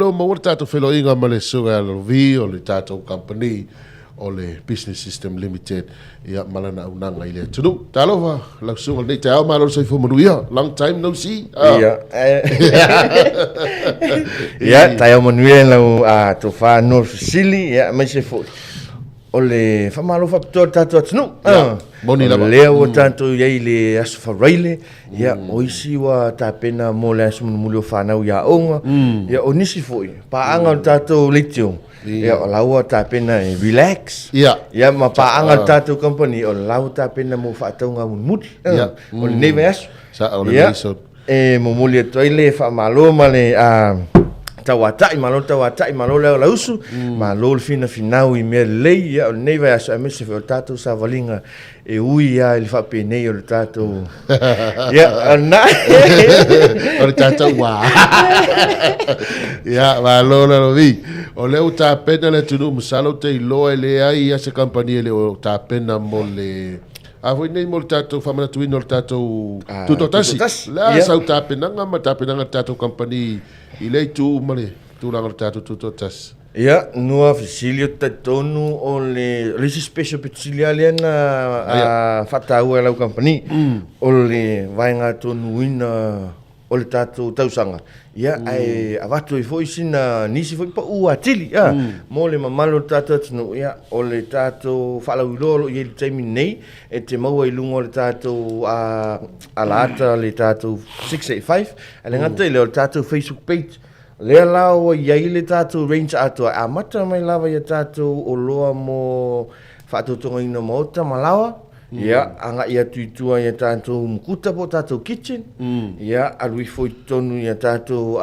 ua maua le tatou feiloaiga ma le Susuga ia Lalovi o le tatou kamupani o le Business System Limited ia ma lana auaunaga i le atunuu. Talofa lau susuga i lenei taeao, malo le soifua manuia. Long time no see. Ah. Ia. Ia, taeao manuia lau tofa Noel Fesili, ia, aemaise foi o le faamalo faapitoa i le tatou atunuu. Ia, moni lava. O lea ua tatou i ai i le Aso Faraile, ia, o isi ua tapena mo le aso mulimuli o fanau i aoga, ia, o nisi foi, paaga o le tatou leitio, ia, o la ua tapena e relax, ia, ma paaga o le tatou kamupani, o la ua tapena mo faatauga mulimuli, o lenei vaiaso. Sao lelei Ia, e momoli atu ai le faamalo ma le tauatai, malo le tauatai, malo le aolausu, malo le finafinau i mea lelei, ia, o lenei vaiaso aemaise foi o le tatou savaliga e ui lava i le faapenei o le tatou ia o lena o le tatou ua ia malo Lalovi o lea ua tapena le atunuu masalo ou te iloa e leai lava se kamupani e le o tapena mo le a foi nei mo le tatou faamanatuina o le tatou tutoatasi tutoatasi. le a Ia. sau tapenaga ma tapenaga a le tatou kamupani i lea itu ma le tulaga o le tatou tutoatasi. Ia, nua fesili ou te talitonu o le, o le isi special pito sili lava lea na faataua e lau kamupani, o le vaegatonuina o le tatou tausaga, ia, ae avatu ai foi sina, nisi foi pau atili, a, mo le mamalu o le tatou atunuu, ia, o le tatou faalauiloa o lo o i ai i le taimi lenei, e te maua i luga o le tatou alaata le tatou 685, ae le gata i lea, o le tatou Facebook page, Lea la ua i ai le tatou range atoa e amata mai lava i a tatou oloa mo faatotogaina maota ma laoa, ia agai atu i tua i a tatou mukuta po o tatou kitchen, ia alu ifo i totonu i a tatou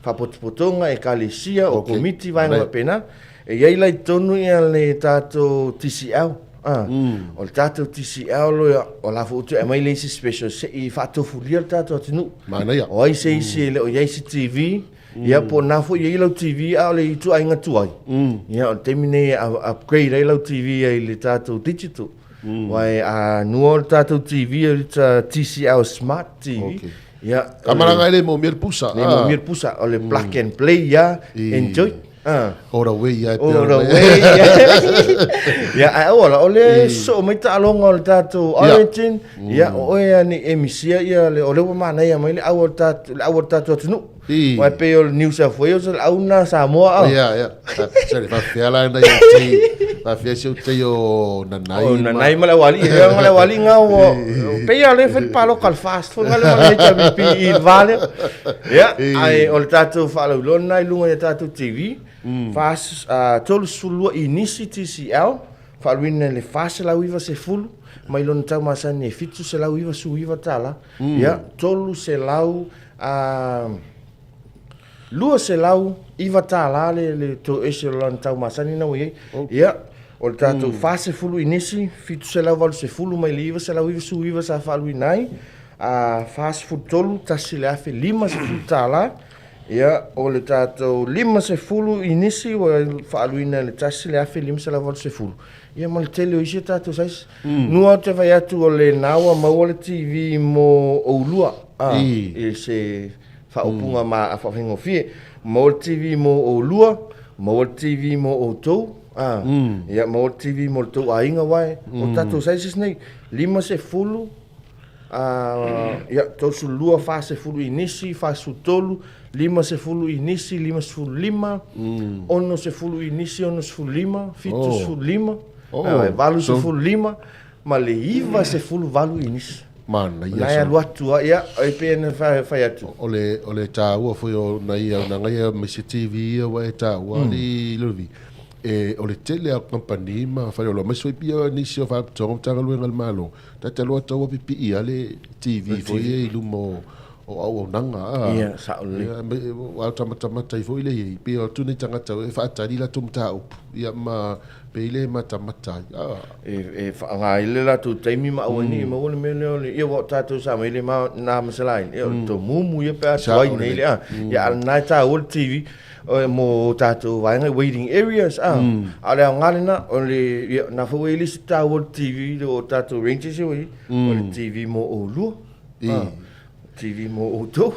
faapotopotoga, ekalesia, o komiti, vaega faapena. E i ai la i totonu ia le tatou TCL, o le tatou TCL o la foi ua toe aumai le isi special se i faatofulia le tatou atunuu. Manaia. O ai se isi e le o i ai se TV, ia po o lena foi e i ai lau TV a o le ituaiga tuai, ia o le taimi lenei e upgrade ai lau TV ai i le tatou digital. Aua a nua o le tatou TV o le TCL Smart TV, ia... Kamalaga e le moomia le pusa. Le moomia le pusa, o le plug and play ia, enjoy. Ah. Ora way ia e pea. Ora way ia. Ia, ae aua la, o le soo mai taaloga o le tatou origin, ia, o oe a nei e misia ia, le, o lea ua manaia mai le au o le tatou, le au o le tatou atunuu. Aua e pei o le New South Wales, o le au lena Samoa. Ia, ia. Sere, faafefea la nai o tei, faafefea si o tei o Nanai. O Nanai ma le aualii, e ma le aualii ngā ua, pei a le fai le paloka le fast foi ngā le ma le HWP i le vā lea. Ia, ae o le tatou faalauiloa lena i luga i a tatou TV, 32 inisi TCL, faaluina i le 490 mai lona tau masani e $799. Ia, 300, $209 le le toese o lana tau masani na ua i ai. Ia, o le tatou 40 inisi, 780 mai le 999 sa faaluina ai, a 43, $1,050. Ia, o le tatou 50 inisi ua faaluina i le $1,580. Ia ma le tele o isi a tatou size. Nua ou te fai atu o lena ua maua le TV mo oulua, i se faaupuga ma faafaigofie. Maua le TV mo oulua, maua le TV mo outou, ia maua le TV mo le tou aiga aua o tatou sizes nei, 50, ia, 32, 40 inisi, 43, 50 inisi, 55, 60 inisi, 65, 75, 85 ma le 98 inisi. Manaia. Na e alu atu lava, ia, e pei ona fai atu. O le, o le taua foi o nai auaunaga ia aemaise TV ia ua e taua alii Lolovi, e, o le tele lava o kamupani ma faleoloa, aemaise foi pia nisi o faalapotopotoga ma Matagaluega a le Malo, ta te alu atu tau pipii lava le TV foi ia i luma o, o auaunaga. A, Ia, sao lelei. Ia, aua o tamatamata ai foi lea i ai, pei o atu nei tagata e faatali latou mataupu, ia ma pei le matamata ai. A. E faaaoga ai le latou taimi ma aua nei maua le mea lea o le, ia aua o tatou sa mai le ma na masala ai, ia o le tomumu ia pe a tuai nei le a. Ia a o lena e taua le TV mo tatou vaega i waiting areas a. A o le aoga lena, o le, ia na foi ua i ai le isi taua o le TV o tatou ranges ia ua i ai, o le TV mo oulua. TV mo outou.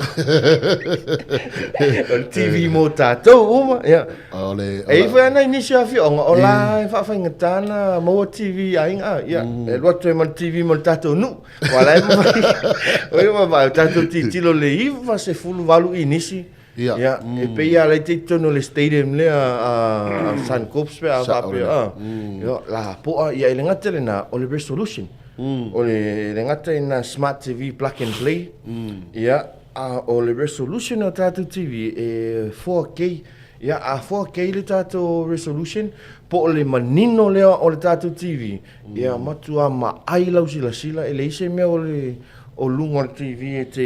O le TV mo tatou uma, ia. O le... E i foi ana i nisi o afioaga, o la e faafaigata ona maua TV a aiga, ia, e alu atu ai ma le TV mo le tatou nuu. Aua la e mafai, oi ma vaai, o tatou tilotilo i le 98 inisi, Ia. ia, e pei lava la e i totonu o le stadium lea a Suncorps pe a faapea, a, ia, lapoa, ia, e le gata i lena, o le resolution. O le le gata i na smart TV plug and play, ia, a o le resolution o tatou TV e 4K. Ia, a 4K le tatou resolution, po o le manino lea o le tatou TV, ia matua maai lau silasila, e leai se mea o le o luga o le TV e te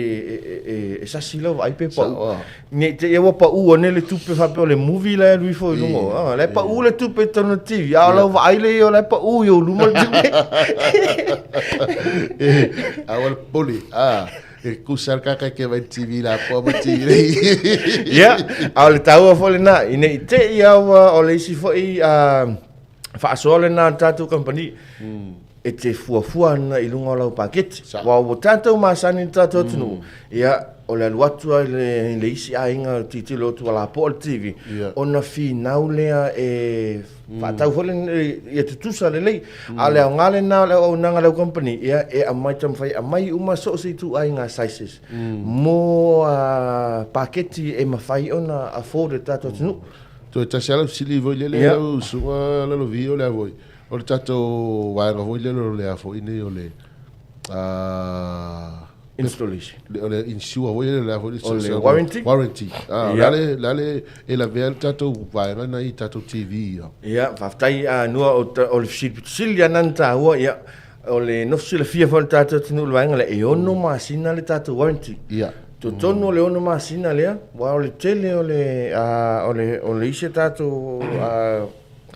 e sasi lau vaai pe pau. Ne i te i ua pau ane le tupe faapea o le movie la e alu ifo i luga. Ah, la e pau le tupe i totonu o le TV, a o lau vaai lea o la e pau i ou luma le tupe. A ua le poli, a e kusa le kaka ke vai TV la poa ma TV lei. Ia, a o le taua foi lena, ina i te i ua o le isi foi faasoa lena a le tatou kamupani, e te fuafua ana i luga o lau paketi. Aua ua tatou masani i le tatou atunuu, ia, o le alu atu lava i le isi aiga tilotilo atu ua lapoa le TV, ona finau lea e faatau foi lea ia tutusa lelei. A o le aoga lena o le auaunaga a lau kamupani, ia, e aumai, taumafai e aumai uma so o se ituaiga sizes mo paketi e mafai ona afford e le tatou atunuu. Toe tasi lava lau fesili foi lele lau usuga Lalovi o le a foi, o le tatou vaega foi lele o le a foi nei o le Installation. O le insure foi lele o le a foi le O le warranty? Warranty. Ah, o le a le, le a le e lavea le tatou vaega na i tatou TV ia. Ia, faafetai Nua o le fesili pito sili lava na na taua, ia, o le nofo silafia foi o le tatou atunuu i le vaega lea, e ono masina le tatou warranty. Ia. Totonu o le ono masina lea, aua o le tele o le, o le, o le isi a tatou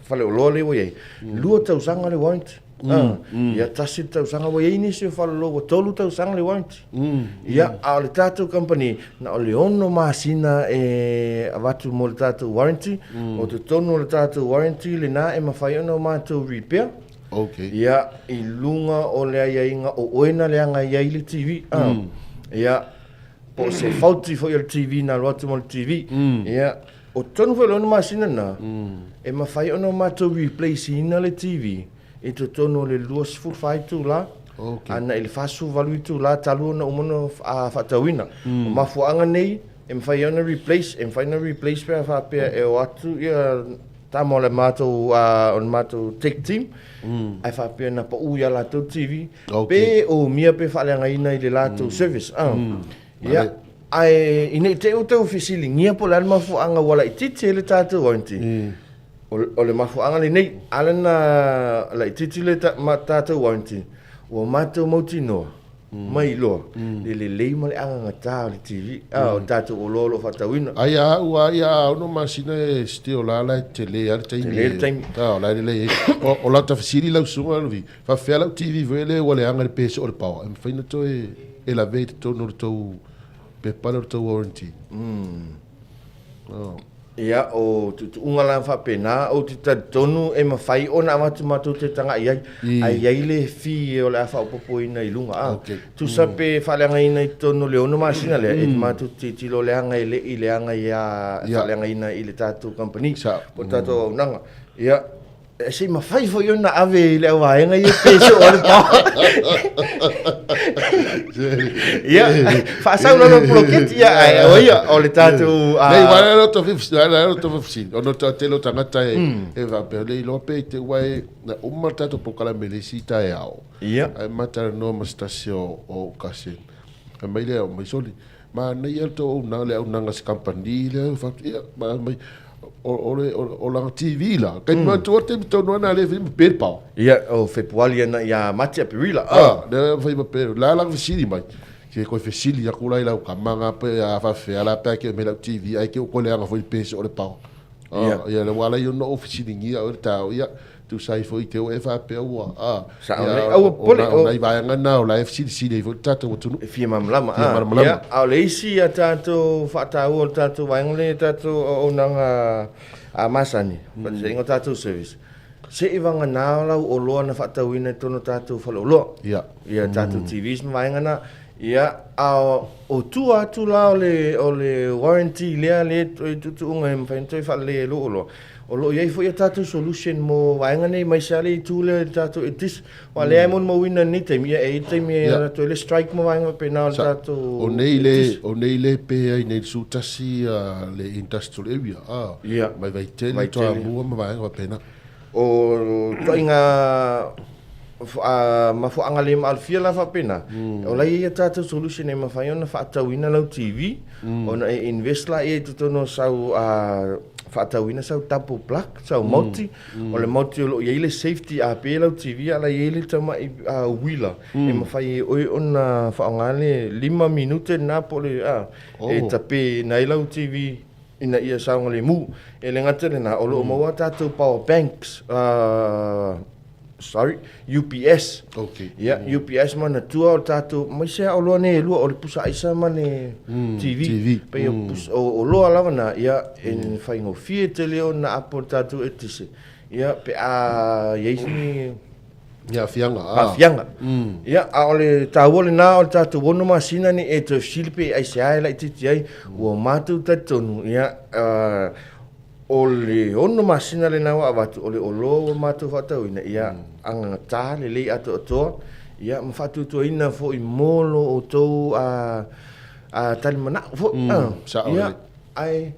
faleoloa lea ua i ai, 2 tausaga le warranty. Ia, tasi le tausaga, ua i ai nisi o faleoloa ua 3 tausaga le warranty. Ia, a o le tatou kamupani, na o le ono masina e avatu mo le tatou warranty. O totonu o le tatou warranty lena e mafai ona matou repair. Okay. Ia, i luga o le aiaiga o oe na leaga i ai le TV. Ia, po o se faulty foi o le TV na alu atu ma le TV. Ia, o totonu foi o le ono masina lena, e mafai ona matou replace ina le TV i totonu o le 24 itula, Okay. ana i le 48 itula talu ona uma ona faatauina. O mafuaaga nei, e mafai ona replace, e mafai ona replace pe a faapea e o atu ia tama o le matou o le matou tech team ae faapea na pau ia latou TV Okay. pe umia pe faaleagaina i le latou service ah. Ia ae ina i te i ua tau fesiligia po o le a le mafuaaga ua laitiiti ai le tatou warranty. O le mafuaaga lenei ala na laitiiti le tatou warranty ua matou mautinoa mai loa le lelei ma le agagata o le TV, o le tatou oloa o lo o faatauina. Ai a au a ia a ono masina e still la la e tele a le taimi. Tele le taimi. A o la e lelei ai. O lau tafesili lau susuga Alofi, faafefea lau TV foi lea ua leaga i le peso o le power, e mafai ona toe e lavea i totonu o le tou pepa lea o le tou warranty? Ia, o tuutuuga la faapena, ou te talitonu e mafai ona avatu matou te tagai ai, ae i ai le fee o le a faaopoopoina i luga. A, tusa pe faaleagaina i totonu o le ono masina lea, e matou te tilotilo leaga e le i leaga ia faaleagaina i le tatou kamupani, po o le tatou auaunaga. Ia, Se i mafai foi ona ave i le auvaega ia pe soo ai le power. Ia, faasau lalo poloketi ia, ae o ia, o le tatou... Nei, wa le to fifty, la le to fifty. Ono to tele o tagata e e faapea le iloa pe i te ua e na uma le tatou polokalame i le isi taeao. Ia. Ae matalanoa ma se tasi o o cousin. Fai mai lea, mai soli, manaia le tou auaunaga, le auaunaga a se kamupani lea, fai atu, ia, mai, o le o lana TV la. Kai mm. tua te tonu ana le fai pe pao. Ia, o Fepuali ana ia Mati Aperila. Ah, le fai ma pe. La la fesili mai. Ke koe fesili aku la i lau kama ngā pe a whawhea la pe ke me lau TV ai ke o koe le anga foi pe o le pao. Ia. Ia le wala i ono o fesiligia o le tao ia tusa ai foi te o e faapea ua a Sao nei, aua pole, o nai vaega na o la e fesilisili ai foi le tatou atunuu. E fia malamalama. Fia malamalama. Ia, a o le isi a tatou faataua o le tatou vaega lea i tatou auaunaga a masani, faataitaiga o tatou service, se i vagana lau oloa na faatauina i totonu o tatou faleoloa. Ia. Ia tatou TVs ma vaega na. Ia, a o tua atu la o le, o le warranty lea le toe tuutuuga e mafai ona toe faalelei ai lou oloa, o lo o i ai foi a tatou solution mo vaega nei aemaise lava le itu lea i le tatou eletise. Aua o lea e molimauina i lenei taimi, ia e i ai le taimi e alu atu ai le strike ma vaega faapena o le tatou O nei le, o nei le pe ai nei le 11 le industrial area, a, mai Vaitele, Toamua ma vaega faapena. O ituaiga mafuaaga le maalofia la faapena, o la e i ai a tatou solution e mafai ona faatauina lau TV, ona e invest laia i totonu o sau faatauina sau double plug, sau multi. O le multi o lo o i ai le safety a pe lau TV a o la e i ai le tamai uila e mafai e oe ona faaaoga le 5 minute lena po o le e tapeina ai lau TV ina ia saogalemu. E le gata i lena, o lo o maua a tatou power banks, sorry, UPS. Okay. Ia, UPS manatua o le tatou, aemaise lava oloa nei e lua, o le pusa aisa ma le TV. TV. Pei o pusa, o oloa lava na, ia, e faigofie tele ona apo i le tatou eletise, ia, pe a i ai ni Ni aafiaga. Aafiaga. Ia, a o le taua lena o le tatou 6 masina nei e toe fesili pe aisea e laitiiti ai. Ua matou talitonu, ia, o le 6 masina lena ua avatu, o le oloa ua matou faatauina, ia, agagata lelei atoatoa, ia, ma faatuatuaina foi mo lo outou talimanao foi. Sao Ia, ae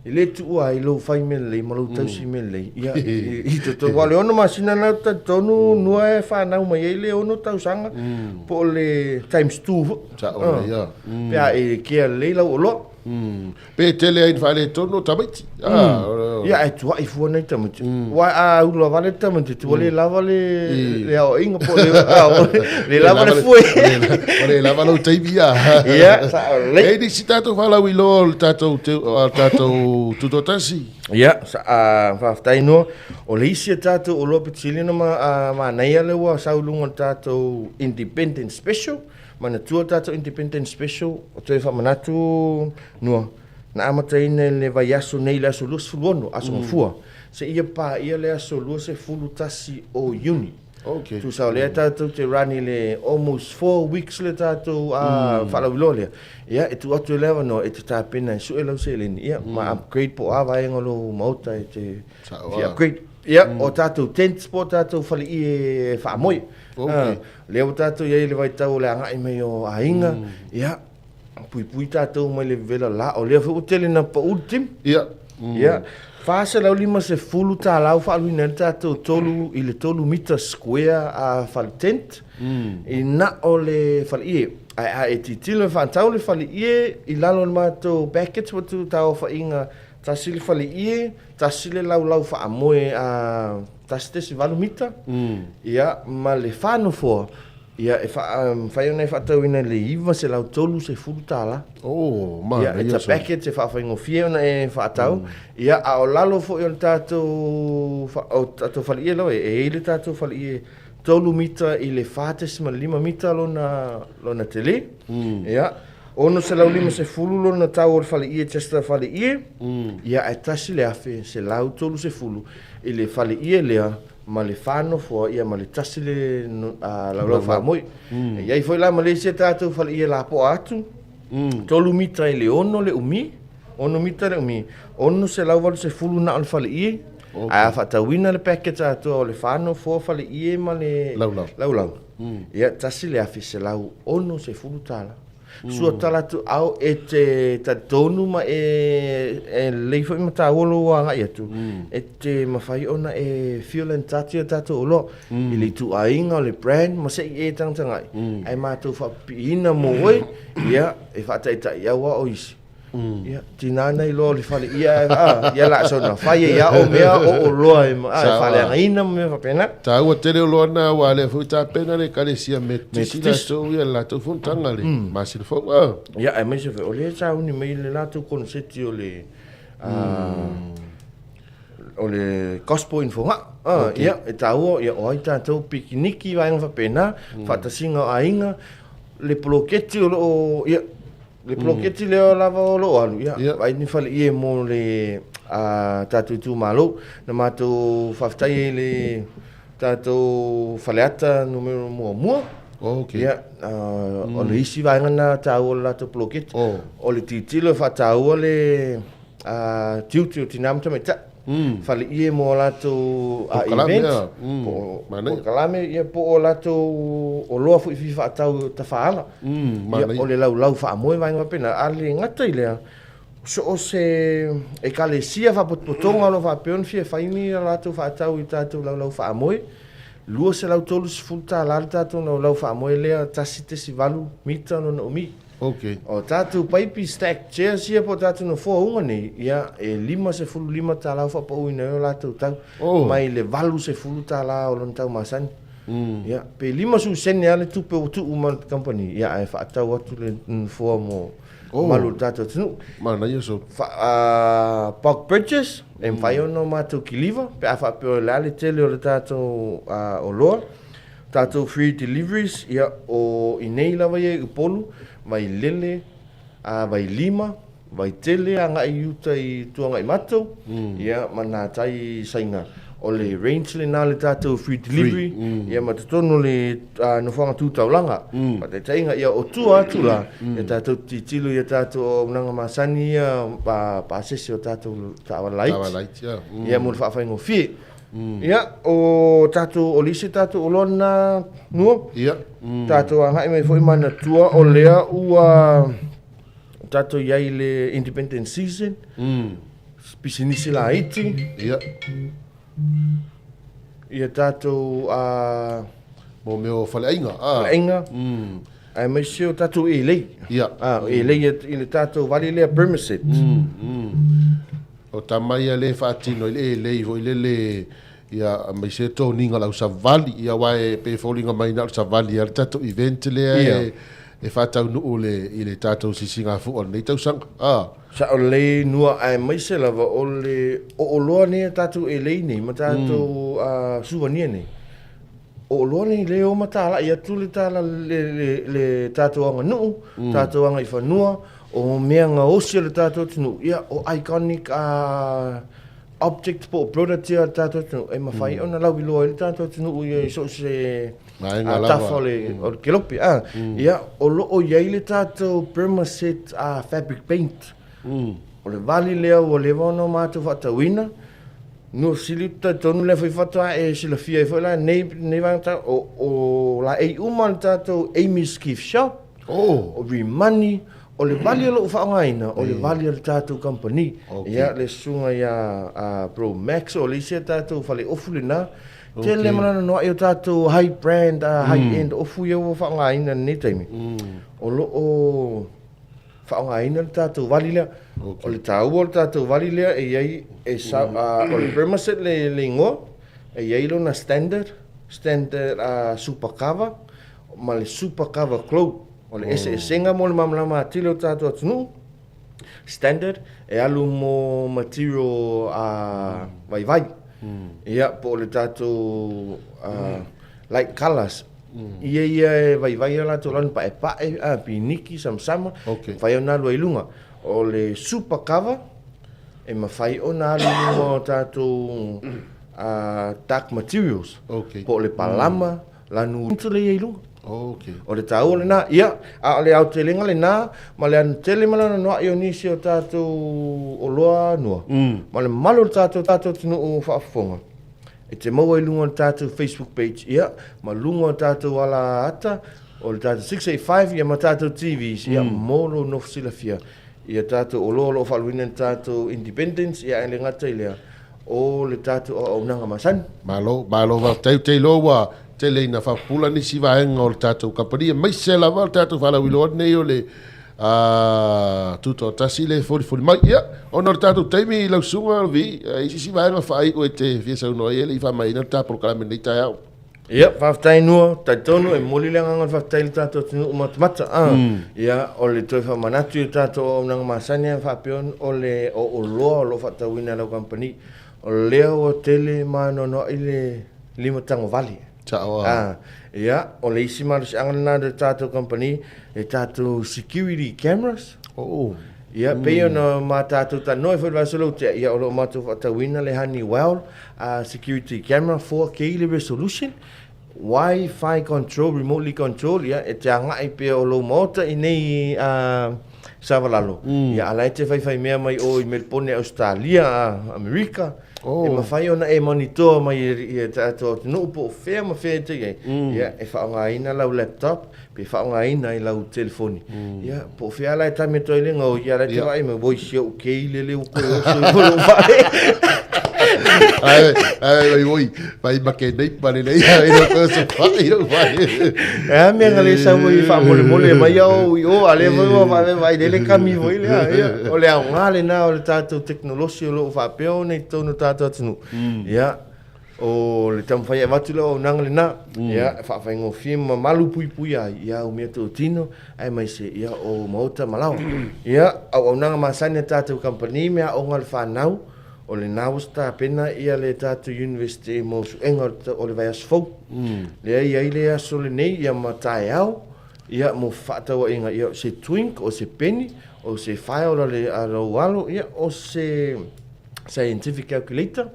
E le tuua ai lou fai mea lelei ma lou tausi mea lelei ia i totonu. Aua o le 6 masina lena ou te talitonu nua e fanau mai ai le 6 tausaga po o le times two foi. Sao lelei ia. Pe a e kea lelei lau oloa. Pe tele ai ni faaletonu o tamaiti. Ia ae tuai fua nai tamaiti. Aua a ula vale le tamaiti ua le lava le le aoaiga po o le le lava le fue. Ua le lava lou taimi ia. Ia, sao lelei. E i ai nisi tatou faalauiloa o le tatou o le tatou tutoatasi. Ia, faafetai Noa. O le isi a tatou oloa pito sili ona manaia lea ua sau i luga o le tatou Independence Special. Manatua le tatou Independence Special, o toe faamanatu Noa, na amataina i le vaiaso nei i le aso 26, aso Gafua, seia paia le aso 21 o Iuni. Okay. Tusa o lea tatou te run i le almost 4 weeks le tatou faalauiloa lea. Ia, e tuu atu i le avanoa e te tapena e sue lau seleni, ia, ma upgrade po o a vaega o lou maota e te fia upgrade. Ia, o tatou tents po o tatou faleie faamoe. Okay. Lea ua tatou i ai i le vaitau o le agai mai o aiga, ia, puipui tatou mai le vevela la, o lea foi ua tele ina pau le timu. Ia. Ia, $450 ua faaaluina ai le tatou 3 i le 3 mita square a fale tent, i na o le faleie. Ae a e tilotilo e faatau le faleie i lalo o le matou package ua tauaofaiga, tasi le faleie, tasi le laulau faamoe a 1.8 mita, ia, ma le fa nofoa. Ia, e mafai ona e faatauina i le $930. Oh, manaia. Ia, it's a package e faafaigofie ona e faatau. Ia, a o lalo foi o le tatou, o tatou faleie lava ia, e i ai le tatou faleie 3 mita i le 4.5 mita lona tele. Ia, $650 lona tau o le faleie, just a faleie. Ia, ae $1,130 i le faleie lea ma le fa nofoa, ia ma le tasi le laulau faamoe. E i ai foi la ma le isi a tatou faleie lapoa atu, 3 mita i le 6 le umi, 6 mita le umi, 680 na o le faleie, ae a faatauina le package atoa o le fa nofoa faleie ma le laulau, ia $1,160. Sua tala atu au e te talitonu ma e e lelei foi ma taua lou agai atu, e te mafai ona e feel and touch ia tatou oloa i le ituaiga o le brand ma se i e tagatagai, ae matou faapipiina mo oe, ia e faataitai au a o isi. Ia, tina na iloa o le fale ia, a, ia la sona fai e ia o mea o oloa e, a, e faaleagaina ma mea faapena. Taua tele oloa na aua lea foi tapena le ekalesia Metotisi latou ia le latou fonotaga le masina fou a. Ia, aemaise foi o lea e sauni mai le latou koneseti o le o le Gospel in Fogaa. Ia, e taua, ia, o ai tatou pikiniki vaega faapena, faatasiga o aiga, le poloketi o lo o, ia, Le poloketi lea lava o lo o alu, ia, vaai ni faleie mo le tatou itumalo. Na matou faafetai ai i le tatou Faleata numera muamua. Okay. Ia, o le isi vaega lena taua o le latou poloketi. Oh. O le tilotilo e faataua le tiute o tina ma tamaitai. Faleie mo a latou Polokalame, event, ah. po o Manaia. polokalame, ia, po o latou oloa foi e fia faatau i tafaala. Ia, Manaia. o le laulau faamoe vaega faapena. A le gata i lea, so o se ekalesia faapotopotoga o lo o faapea ona fia fai ni a latou faatau i tatou laulau faamoe, $230 le tatou laulau faamoe lea 1.8 mita lona umi. Okay. O tatou paipi stack chairs ia po o tatou nofoa uga nei, ia, e $55 faapauina ai o latou tau. Oh. Mai le $80 o lona tau masani. Ia, pe 50 sene lava le tupe ua tuu mai le kamupani, ia, ae faatau atu le nofoa mo Oh. malu o le tatou atunuu. Manaia so. Bulk purchase, e mafai ona matou kiliva, pe a faapea o le a le tele o le tatou oloa. Tatou free deliveries, ia, o i nei lava ia i Upolu, Vailele, Vailima, Vaitele agai i uta i Tuagaimato, ia, ma Natai i Saina. O le range lena o le tatou free delivery, ia, ma totonu o le nofoaga tu taulaga. Faataitaiga, ia, o tua atu la, ia tatou tilotilo i a tatou auaunaga masani ia, pasese o tatou taavale laiti. Taavale laiti, ia. Ia, mo le faafaigofie. Ia, o tatou, o le isi tatou oloa lena nua. Ia. Tatou agai mai foi manatua o lea ua tatou i ai i le independent season. Pisinisi laiti. Ia. Ia tatou Mo mea o faleaiga. Ah. Faleaiga. Aemaise o tatou elei. Ia. Elei i le tatou vali lea Permaset. O tama ia le faatino i le elei foi lele, ia, aemaise toniga o le ausavali, ia, aua e pei e foliga mai na o le savali lava le tatou event lea e faataunuu i le tatou sisigafua o lenei tausaga. Ah. Sao lelei nua aemaise lava o le ooloa nei a tatou elei nei ma tatou souvenir nei. O oloa nei le o matalai atu le tala le tatou aganuu, tatou agaifanua, o mea gaosi a le tatou atunuu, ia, o iconic object po o product ia a le tatou atunuu, e mafai ona lauiloa ai le tatou atunuu ia i so o se Vaega lava. Tafa o le kelope. Ia, o lo o i ai le tatou Permaset fabric paint. O le vali lea ua leva ona matou faatauina. Nua fesili ou te talitonu lea foi faatoa e silafia ai foi la nei vaega tau, o laei uma le tatou Amy's Gift Shop, Oh. o Rimani, o le vali o lou faaaogaina, o le vali a le tatou kamupani. Okay. Ia, le susuga ia Bro Max, o le isi a tatou faleofu lena. Tele ma lana noai o tatou high brand, high end ofu ia ua faaaogaina i lenei taimi. O lo o faaaogaina le tatou vali lea. Okay. O le taua o le tatou vali lea e i ai, e sa, o le Permaset le igoa, e i ai lona standard super cover, ma le super cover glow. O le eseesega mo le malamalama atili o le tatou atunuu, standard e alu mo material vaivai. Ia, po o le tatou light colours. Ia ia e vaivai a latou lanu paepae, piniki, samasama, Okay. mafai ona alu ai i luga. O le super cover, e mafai ona alu i luga o tatou dark materials. Okay. Po o le palama, lanu le ia i luga. Okay. O le taua lena, ia, a o le aotelega lena, ma le anu tele ma lana noai o nisi o tatou oloa nua. Ma le mamalu o le tatou atunuu faafofoga. E te maua i luga o le tatou Facebook page, ia, ma luga o le tatou ala ata, o le tatou 685, ia ma tatou TVs, ia, mo lo nofo silafia. Ia tatou oloa o lo o faaluina le tatou independence, ia, e le gata i lea, o le tatou auaunaga masani. Malo, malo faafetai. Ou te iloa ua tele ina faapupula nisi vaega o le tatou kamupani, aemaise lava o le tatou faalauiloa lenei o le tutoatasi le folifoli mai. Ia, ona o le tatou taimi i lau susuga Vi, i se isi vaega faaiu e te fia saunoa ai e le i faamaeaina le ta polokalame i lenei taeao. Ia, faafetai nua, talitonu e momoli le agaga o le faafetai i le tatou atunuu matamata. Ia, o le toe faamanatu i le tatou auaunaga masani a faapea o le oloa o lo o faatauina e lau kamupani. O lea ua tele ma anoanoai le lima tagovale. Sao a. Ia, o le isi malosiaga lena le tatou kamupani, le tatou security cameras. Oh. Ia, pei ona ma tatou talanoa ai foi i le vaiaso lea ua tea, ia, o lo o matou faatauina le Honeywell security camera 4K le resolution. Wi-Fi control, remotely control, ia, e te agai pea o lou maota i nei Savalalo, ia, a la e te faifaimea mai o i Melpone, Ausetalia, Amerika, e mafai ona e manitoa mai e i tatou atunuu po o fea ma fea e te i ai, ia, e faaaogaina lau laptop, pe faaaogaina i lau telefoni, ia, po o fea la e tame atu ai le gaoi, ia, la e te vaai mai, oi, si ou keile lea ua toe oso ifo i lou fale. Ai, ai, ai, oi, vai ma ke nei pale nei, ai, no toe oso fai i lou fale. E a mea na le sau ai faamolemole mai au i o, a lea foi ua vaai lele kami foi lea, ia, o le aoga lena o le tatou tekonolosi o lo o faapea ona i totonu o le tatou atunuu. Ia, o le taumafai e avatu le auaunaga lena, ia, e faafaigofie ma malupuipuia ai ia au meatotino aemaise ia o maota ma laoa. Ia, auaunaga masani a tatou kamupani me aoga a le fanau, o lena ua tapena ia le tatou University mo suega o le vaiaso fou. Lea e i ai le aso lenei ia ma taeao, ia mo fefaatauaiga, ia o se twink, o se peni, o se file a le a lou alo, ia o se scientific calculator,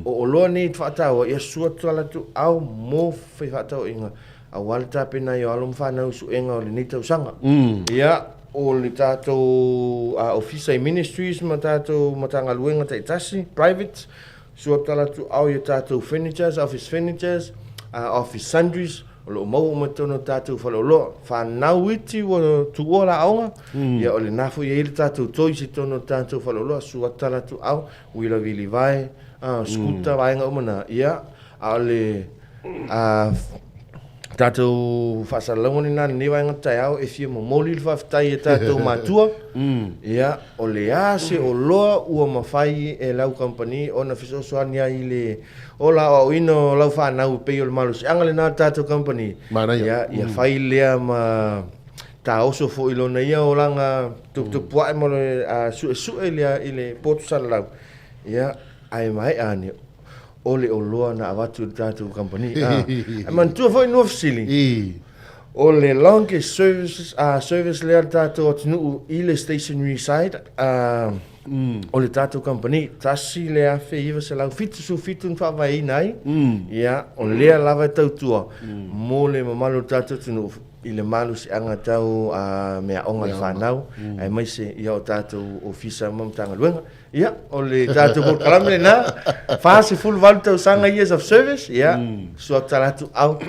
o oloa nei e faataua, ia sua tala tuau mo fefaatauaiga aua le tapena ai o alo ma fanau i suega o lenei tausaga. Ia, o le tatou ofisa i ministries ma tatou Matagaluega taitasi, private, sua tala tuau i a tatou furnitures, office furnitures, office sundries, o lo o maua uma i totonu o tatou faleoloa. Fanau iti ua tuua la aoga, ia o lena foi e i ai le tatou toys i totonu o tatou faleoloa, sua tala tuau, uila vilivae, skuta, vaega uma na, ia, a o le tatou faasalalauga lena lenei vaega taeao e fia momoli le faafetai i tatou matua. Ia, o le a se oloa ua mafai e lau kamupani ona fesoasoani ai i le o le aoaoina o lau fanau e pei o le malosiaga lena o le tatou kamupani. Manaia. Ia, ia fai lea ma taoso foi i lona ia olaga tuputupuae ma le suesue i le potu salalau. Ia, ae maea ane, o le oloa na avatu e le tatou kamupani. Ae manatua foi nua fesili, o le longest service, service lea a le tatou atunuu i le stationery side, o le tatou kamupani, 1977 na faavaeina ai, ia, o lea lava e tautua mo le mamalu o le tatou atunuu i le malosiaga tau meaaoga a le fanau, aemaise ia o tatou ofisa ma Matagaluega. Ia, o le tatou polokalame lena, 48 tausaga years of service, ia, sua tala atu au.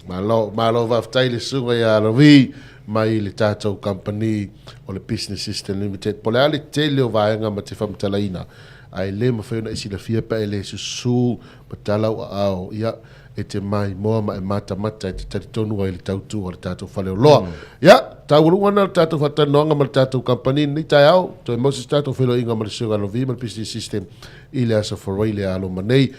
Malo, malo faafetai le susuga ia Lovi mai le tatou kamupani o le Business System Limited. Po o le a le tele o vaega ma te faamatalaina, ae le mafai ona e silafia pe a e le susu ma tala au aao, ia, e te maimoa ma e matamata e te talitonu ai i le tautu o le tatou faleoloa. Ia, taualuga lena o le tatou faatalanoaga ma le tatou kamupani i lenei taeao. Toe maua se tatou feiloaiga ma le Susuga Lovi ma le Business System i le Aso Faraile a loma nei.